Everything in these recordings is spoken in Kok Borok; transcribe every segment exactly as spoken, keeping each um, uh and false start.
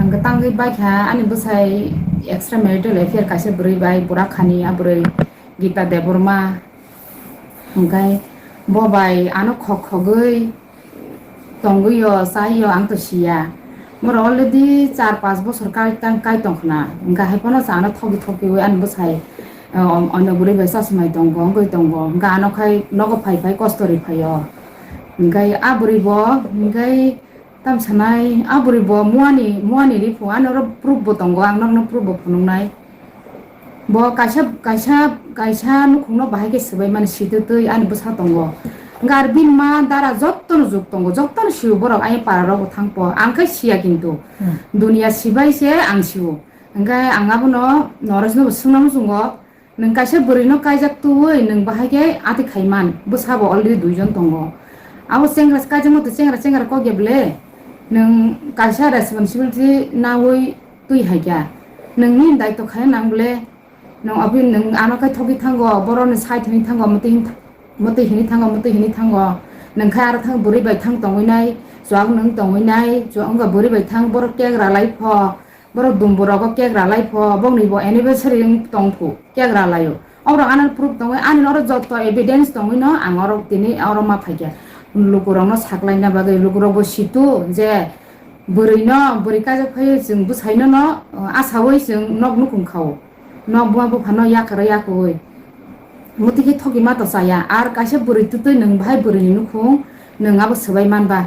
Hwnkhe tangwi baikha ani bwsai extra marital affair kaisa bwrwi bai, bura khani a bwrwi Gita Debbarma. Hwnkhe bo bai ano khok khogwi tongwi o, chai o, ang to siya. Borok already char panch bosor kai tang, kai tong khna. Hwnkhe hai phano chana thogi thogiwi ani bwsai, eh, onno bwrwi bai chasmai tongo, wngwi tongo. Hwnkhe ano khai nogo phai phai kosto ri phai o. Hwnkhe a bwrwi bo, hwnkhe tam sanai, a bwrwi bo muani, muani ri phu, ani oro proof bo tongo, ang nokno proof bo phunuknai. Bo kaisa, kaisa, kaisa nukhungno bahai khe swbai mani sitwtwi ani bwsa tongo. Hwnkhe ar bini ma dara jottono juk tongo, jottono sio borok ayang para rogo thangpo. Ang khe siya kintu. Hmm. Duniya sibai se ang sio. Hwnkhe ang abono Noresno bo swngna muchungo, "Nwng kaisa bwrwino kaijak twiwi nwng bahai khe ati khaiman, bwsabo already duijon tongo. Abo chengra kaijak motwi chengra chengra kok ya bwle? Nwng kaisa responsibility nawi twi hai kha. Nwng nini daitw khaina nang bwle? Nwng obo nwng ano khai thogwi thango, borokni side hwnwi thango, mwtwi hwn-, mwtwi hwnwi thango, mwtwi hwnwi thango. Nwng khai aro thang bwrwi bai thang tongwi nai, chuwak nwng tongwi nai, chuwak wngkha bwrwi bai thang borok kek ralai pho." Borok dumbu rogo kek ralai pho, bongni bo anniversary wng tong phu, kek ralaio. Oborok ano proof tongwi, ani oro joto evidence tongwi no ang oro tini oro ma phaikha. Lukurokno saklaina bagwi, lukurok bo situ je bwrwino, bwrwi kaijak phaiwi chwng bwsaino no, uh, asawi chwng nok nukhung khao. Nok buma buphano yakara yakuwi. Motwi khe thoki ma to chaya, ar kaisa bwrwi twtwi nwng bahai bwrwini nukhung, nwng abo swbai manba.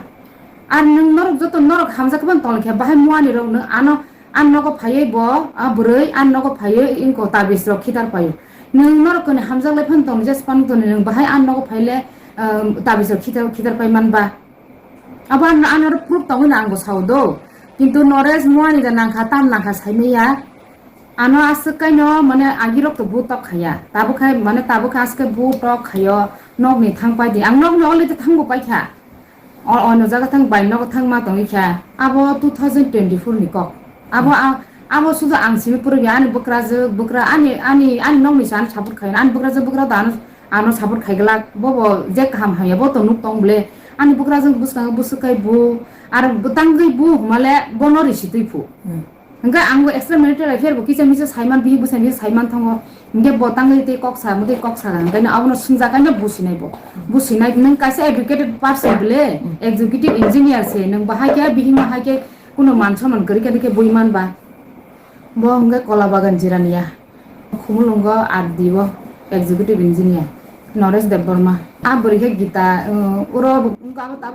Ar nwng norok joto norok hamjak khe tongkha, bahai muani rok nwng ano Ang nogo phaiwi bo, a bwrwi ang nogo phaiwi wngko tabis rok khitar paio. Nwng norok koni hamjak lai phano tong, jes phano toni nwng bahai ang nogo phaile, um, tabis rok khitar, khitar pai manba. Abo ang, ang oro proof tongwi no ang bo sao do. Kintu Noresh muani da nangkha, tam nangkha saimaya. Ano aswk kaino mane agi rok to bu tok khaya. Tabuk khai mane tabuk khai aswk bu tok khayo. Nokni thang pai di. Ang nokni already thang bo paikha. O, ono jaga thang bai nogo thang ma tongwi kha. Abo two thousand twenty-four ni kok. Abo, hmm, a, abo sudu ang simi puribya ani bwkrajwk, bwkra ani, ani, ani nokni se ano support khaina. Ani bwkrajwk, bwkra da ano, ano support khaiglak. Bo, bo je kaham hamya bo to nuk tong bwle. Ani bwkrajwk bwskango bwswk kai bu, ar bwtangwi bu humale bono risi twi phu. Hmm. Hwnkhe ang bo extra marital affair bo kisa misa saiman, bihik bwsai misa saiman thango. Hwnkhe bo tangwi tei kok sa, motwi kok sa, hwnkhe abono swngjak, kaino businai bo. Businai, nwng kaisa educated person bwle, executive engineer se, nwng bahai khe, bihik bahai khe, kuno man soman kwrwi khe, khe bui man ba. Bo hwnkhe Kola Bagan Jirania. Khumulwngo R D O, executive engineer, Noresh Debbarma. A bwrwi khe Gita, uh, uro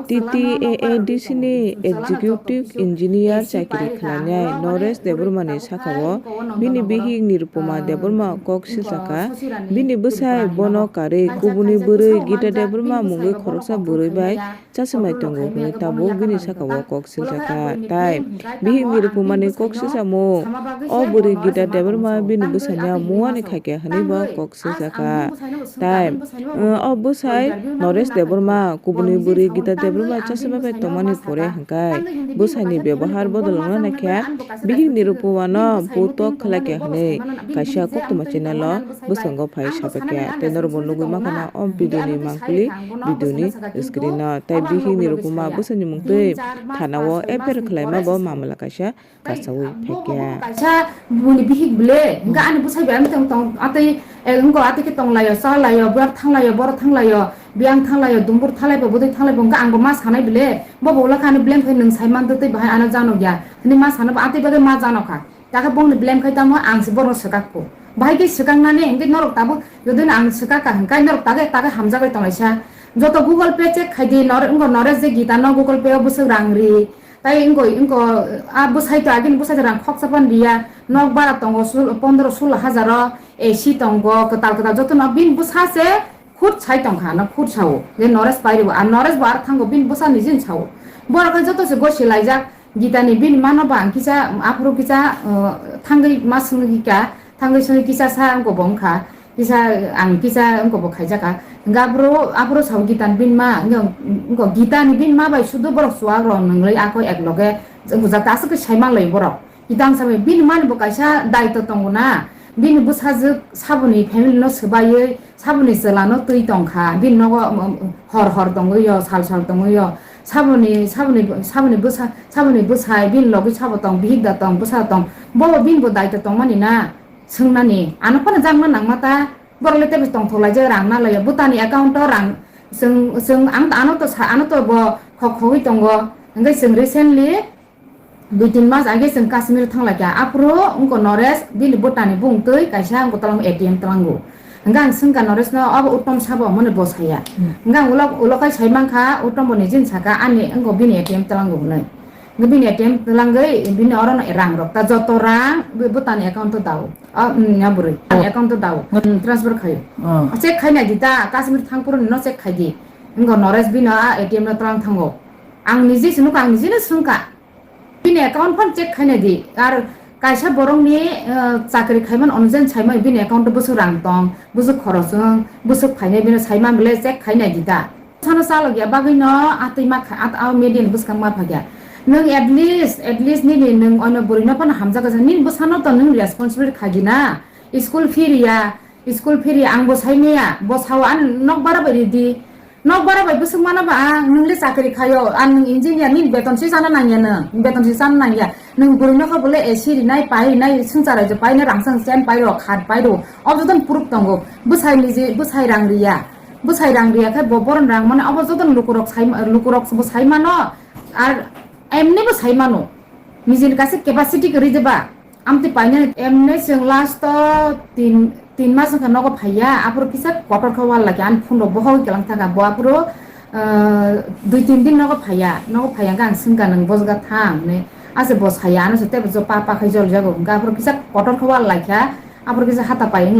T T A A D C ni executive engineer chakri khlainai Noresh Debbarma ni saka o bini bihik Nirupoma Debbarma kok silsakha. Bini bwsai bono karwi kubuni bwrwi Gita Debbarma mungwi khoroksa bwrwi bai chasumai tongo hwnwi tabuk bini saka o kok silsakha. Tai bihik Nirupoma ni kok silsamo o bwrwi Gita Debbarma bini bwsanya muani khaikha hwnwi bo kok silsakha. Tai, uh, o bwsai Noresh Debbarma kubuni bwrwi Gita Debbarma chasima bai tongmani pore hwnkhe bwsaini bebohar bodol wngna naikha bihik Nirupoma no bu tok khlaikha hwnwi kaisa koktwma channel o bwskango phai saphaikha. Tei norokbo nugwi mankha na o video ni mangpili video ni screen o. Tai bihik Nirupoma bwsaini mungtwi thana o F I R khlaima bo mamla kaisa kasawi phaikha. Kaisa bumungni bihik bwle, hwnkhe ani bwsai bai ang tong tong, atwi, eh, wngko atwi khe tonglaio, chalaio, buyak thanglaio, borok thanglaio, biyang thanglaio, dumbur thanglaio, bwdwi thanglaio, hwnkhe ang bo ma sanai bwle, bo bo ulo khe ano blame khai nwng sai man twi bahai ano jano ya, hwnwi ma sano bo atwi bagwi ma jano kha. Takhe bongni blame khai tamo ang se borokno swkak kho. Bahai khe swkaknani hwnkhe norok tabuk jodi no ang swkak kha hwnkhe norok takhe takhe hamjagwi tonglaisa. Joto Google Pay check khai di, nor-, wngko Noresh je Gita no Google Pay o bwswk rang ri. Tai wngko, wngko, a bwsai to agini bwsai to rang khoksa pan riya. Nok bara tongo sul-, pondro sulo hajar o, A C tongo, kwtal kwtal joto no bini bwsa se khut sai tongkha, ano khut sao. Je Noresh pairibo, a Noresh bo ar thango bini bwsa nijin sao. Borok khe joto se gosi laijak. Gita ni bini mano ba ang kisa aphuru kisa, uh, thangwi ma swngwi kha, thangwi swngwi kisa sa wngko bo wngkha, kisa ang kisa wngko bo khaijak kha. Hwnkhe aphuru, aphuru sao Gita ni bini ma, wngkha, wngkha Gita ni bini ma bai sudu borok chuwak rok nwnglai ako ek loge wngkujak ta aswk khe sai manlai borok. Gita ang sabai bini mani bo kaisa daitw tongo na, bini bwsajwk saboni family no swbaiwi, saboni chwla no twi tongkha, bini nogo, um, um, hor hor tongwi o, sal sal tongwi o. Saboni, saboni, saboni bwsa, saboni bwsai, bini logi sabo tong, bihik da tong, bwsa tong. Bo bini bo daito tongmani na, swngnani. Ano phano jakna nangma ta, borok le tebo tongthok lai je rang na laiya. Bhutani account o rang, chwng, chwng, ang, ano to sa, ano to bo khok khogwi tongo. Hwnkhe chwng recently dui tin mas age chwng Kashmir thanglaikha. Aphuru wngkha Naresh, bini bwtani bung twi kaisa wngkha tlang A T M tlango. Hwnkhe ang swngkha Naresh no, "Obo Uttom sabo?" Hwnwi bo saya. Hmm. Hwnkhe ang ulo, ulo khai sai mankha, Uttom bo nijini saka, "Ani wngkha bini A T M tlango," hwnwi. Hwnkhe bini A T M tlangwi bini oro no rang rok ta joto rang bwtani account o dao. O, hmm, ya bwrwi. Oh. Account o dao. Hmm, transfer khaio. Oh. Check khaina di ta, Kashmir thangphuru no check khai di. Wngkha Naresh bini a A T M no tlang thango. Ang niji se nukha, ang nijino swngkha. Bini account phan check khaina di. Ar kaisa borokni, eh, chakri khaiman onujen saimani bini account o bwswk rang tong, bwswk khorosong, bwswk phainai bini saiman bole check khaina di ta. Sano chalok ya bagwi no atwi ma kha, at, a media ni bwskang ma phakya. Nwng at least, at least nini nwng ono bwrwi no phano hamjak kha, nini bwsano to nwng responsible kha di na. School fee riya, school fee riya, ang bo sai maya, bo sao, "Ang nok bara bai ridi." Nok bara bai bwswk mano ba, ang nwng le chakri khaio, ang nwng engineer, nini beton se chana nangya nwng, beton se chana nangya. Nwng bwrwi nokha bole A C rinai, pai rinai, swngchar bai je pai nai, rang sang chen pai ro, khat pai ro. Obo joto proof tongo. Bwsai niji, bwsai rang riya. Bwsai rang riya khe bo boron rang mani obo joto lukurok sai, lukurok bo sai mano. Ar emni bo sai mano. Nijini kaisa capacity kwrwi je ba. Amtwi painani emne chwng last o tin, tin mas wngkha nogo phaiya, aphuru kisa kotor khe wal laikha, ani phone rok bohogwi kwlang thangkha, bo aphuru, ah, dui tin din nogo phaiya, nogo phaiya hwnkhe ang swngkha nwng bojga thang hwnwi, ase bo saya, ano se teibo jo pa pa khai jol jago hwnkhe, aphuru kisa kotor khe wal laikha, aphuru kisa hata pai wng